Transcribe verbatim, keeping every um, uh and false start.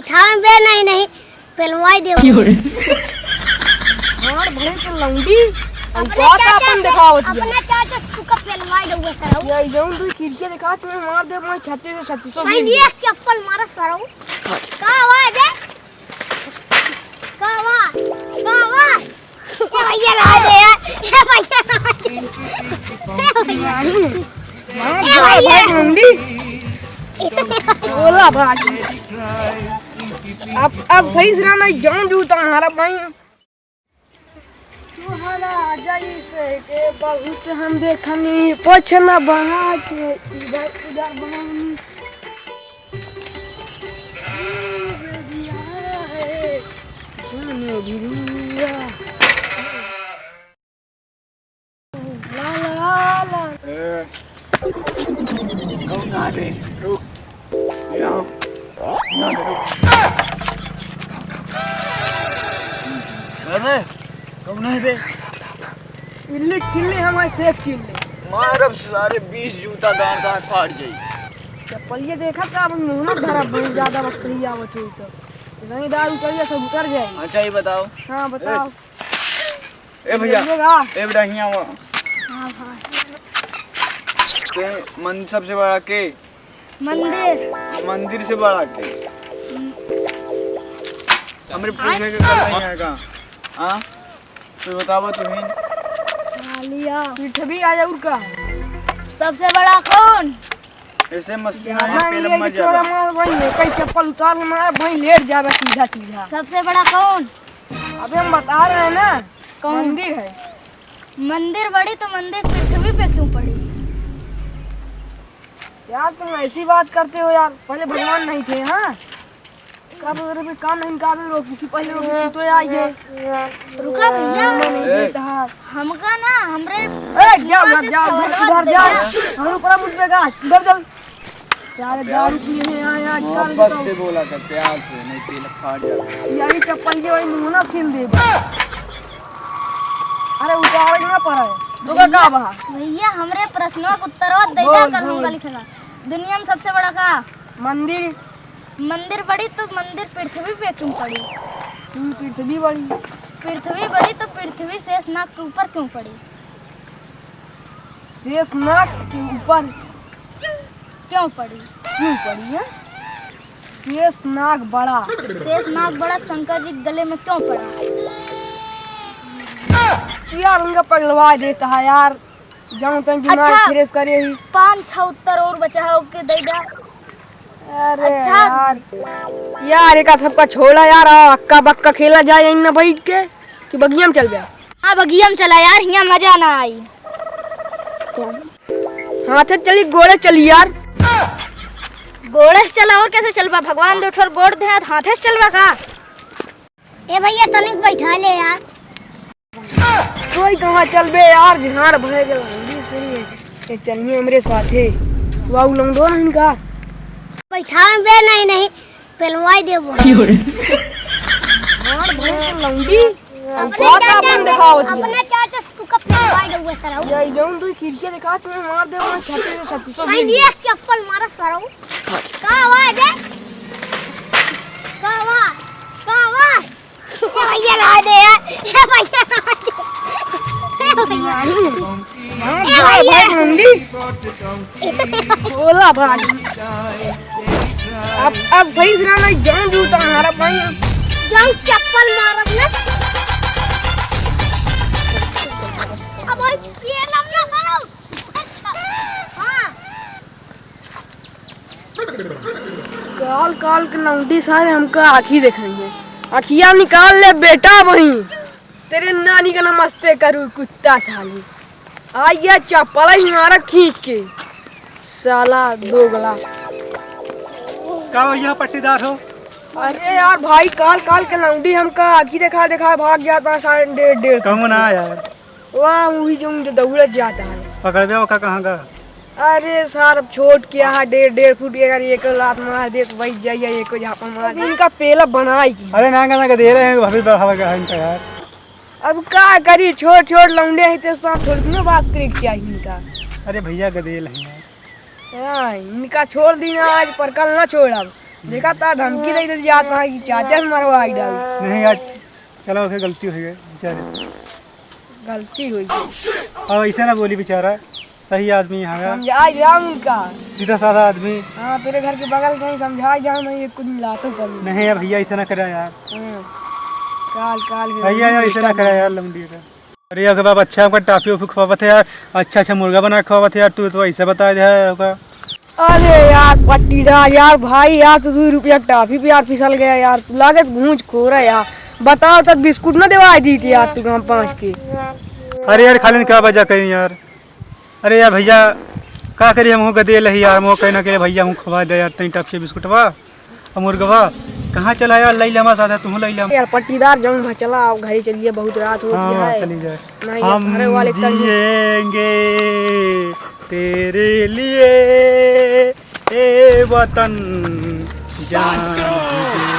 बैठावे बे, नहीं, नहीं, पेलवाई देबो। मार भरे के लौंडी, अपने औकात चाचा अपन से, देखावत है। अपने चाचा से तू का पेलवाई देबो सरऊ। ये जौन तू खिड़किया देखा, तुम्हें मार दे, मैं छत्तीस सौ, छत्तीस सौ भाई, गिर ये गया। चप्पल मारा सरऊ। का हुआ बे? का हुआ? का हुआ? ए भैया, रहा दे यार। ए भैया, रहा दे। ए भैया। ए भैया। बोला भाई। अब, अब सही से रहना, जान जूता हमारा भाई। तोहरा जैसे के बहुत हम देखनी, पोछना बहा के इधर उधर बनानी। ए, कौन आ रे? रुक। यहाँ, यहाँ रुक। अरे, कौन है बे? इल्ली खिल्ली हमारे सेफ चिल्ली। मारब सारे बीस जूता दांत दांत फाड़ जाई। चप्पलिया देखा का, अब मुंह ना धरा, बहुत ज्यादा बकरी आवत हुई तो। नहीं, दारू उतरिया, सब उतर जाए। अच्छा, ये बताओ। हाँ, बताओ। ए, ए भैया, बोलिएगा। ए बेटा, हियाँ आवा। हाँ, हाँ। ते मन सबसे बड़ा के? मंदिर। मंदिर से बड़ा के? हमरे पूछे के कर रही है का? हाँ? तू बतावा तू ही। हाँ, लिया। पृथ्वी आ जाऊर का? सबसे बड़ा कौन? ऐसे मस्ती ना ज्यादा है, पेल ये मत कि चोरा जावा। मार, वही है, कहीं चप्पल उतार के मार, वही लेट जावे सीधा सीधा। सबसे बड़ा कौन? अबे हम बता रहे हैं ना, कौन? मंदिर है। मंदिर बड़ी तो मंदिर पृथ्वी पे क्यों पड़ी? यार तुम ऐसी बात करते हो यार, पहले भगवान नहीं थे, हाँ? कब अगर भी काम नहीं, कब रोक, किसी पहले रोक, तू तो आ गए। रुका भैया। नहीं ए। देता है। हमका ना, हमरे ए, जाओ, जाओ, जाओ, सवाल इधर जाओ। हमारे ऊपर मुझ पे गाछ, इधर चल। यार, प्यार दारू पिए हैं यार, यार, मोहब्बत से बोला कर, प्यार से, नहीं तेल फाड़ जाता। यही चप्पल के वही मुंह ना खिल दे। अरे, उतार ना पड़ा है। तो का, का बा? भैया, हमरे प्रश्नों का उत्तर और दे बोल, दे, कल बोल। हमका लिखेला। दुनिया में सबसे बड़ा का? मंदिर। मंदिर बड़ी तो मंदिर पृथ्वी पे क्यों पड़ी? क्यों पृथ्वी बड़ी? पृथ्वी बड़ी तो पृथ्वी शेषनाग के ऊपर क्यों पड़ी? शेषनाग के ऊपर क्यों पड़ी? क्यों पड़ी है? शेषनाग बड़ा। शेषनाग बड़ा शंकर जी के गले में क्यों पड़ा? यार, उनका पगलवा देता है यार। जाऊं तन दिमाग अच्छा, fresh करे ही। पाँच छह उत्तर और बचा है, ओके, दे दे। अरे अच्छा। यार, यार, एका सबका छोड़ा यार, आ, अक्का बक्का खेला जाए यहीं ना बैठ के, कि बगिया में चल जाए? हाँ, बगिया में चला यार, हियाँ मजा ना आई। हाँ, अच्छा, चली, गोड़े चली यार। गोड़े से चला, और कैसे चलबा? भगवान दो ठोर गोड़ दे, हाथे से चलबा का? ए भैया, तनिक बैठा ले यार। कोई कहाँ चल बे यार, झाड़ भरे के लौंडी सुनी है। ये चलिए हमरे साथे। वाऊ लौंडो नहीं का? बैठा बे, नहीं, नहीं, पेलवाई देबो। झाड़ भरे के लौंडी। अपने बात चाचा अपन से, दिखावत है। अपने चाचा से तू का पेलवाई देबो सर। ये जौन तू खिड़किया दिखा, तुम्हें मार दे, वहाँ छत्तीस सौ, छत्तीस सौ भाई, गिर ये गया। चप्पल मारा सर। का आवाज है? का आवाज? का आवाज? ए भैया, रहा दे यार। ए भैया, रहा दे। ए भैया। हाँ, ए भाई, भैया। भाई, मुंडी। बोला भाई। अब, अब सही से रहना, जान जूता हमारा भाई। जान चप्पल मारब ना। अब भाई, ये लम ना सुनो। हाँ। काल काल के लौंडी सारे हमका आँखी देखाई है। अखिया निकाल ले बेटा वहीं। तेरे नानी का नमस्ते करू कुत्ता साले। आ ये चप्पल ही मारा खींच के। साला दोगला। का भैया पट्टीदार हो? अरे यार भाई, काल काल के लौंडी हमका आँखी देखा देखा भाग जाता है साढ़े डेढ़ डेढ़। कहूँ ना यार। वाह, वही जो उनके दौड़त जाता है। पकड़बे ओका कहाँ का? अरे सार, अब छोट क्या है, डेढ़, डेढ़ फुट के, अगर एको लात मार दे तो वही जाइए, एको झापड़ मार दे। इनका पेला बनाई की। अरे ना, ना, ना, दे रहे हैं, भाभी बढ़ावा का है इनका यार। अब का करी, छोट, छोट लौंडे हैं तो साथ थोड़ी ना बात करे के चाहिए इनका। अरे भैया गदेल हैं यार। हाँ, इनका छोड़ दी ना आज, पर कल ना छोड़ब। देखा ता धमकी दे दे जात है कि चाचा से मरवाई डाल। नहीं यार, चला ओके गलती होइ गई बेचारे से। गलती होइ गई। अब ऐसे ना बोली बेचारा, सही आदमी है। समझाई जाम उनका। सीधा साधा आदमी। हाँ, तेरे घर के बगल के ही समझाई जाम, नहीं ये कुछ लातो पर। नहीं यार भैया, ऐसे ना करा यार। हाँ। काल, काल के भैया यार, ऐसे ना करा यार, लमडी का। अरे यार बाप, अच्छा हमका टाफी उफी खवावत है यार, अच्छा अच्छा मुर्गा बना के खवावत है यार, तू तो ऐसे बता दे यार ओका। अरे यार पट्टीदार यार, भाई यार, तू दो रुपया टाफी पे यार फिसल गया यार, तू लागत घूंच खोरा यार। बताओ तक बिस्कुट ना देवाई दी थी यार तू गाँव पाँच के। अरे यार खाली क्या वजह करी यार। अरे यार भैया, का करी हम हो गदे लही यार, हम हो कहना के भैया हम खवा दे यार तई टाफी बिस्कुटवा। अब मुर्गवा कहाँ चला यार, लई ले हमारे साथ, तू लई ले। यार पट्टीदार जौन भा चला, अब घरे चलिए, बहुत रात हो हाँ, गया हाँ, है। चली जाए। नहीं, हम घरे वाले तंग हैं। जिएंगे तेरे लिए, ए वतन, जान भी दे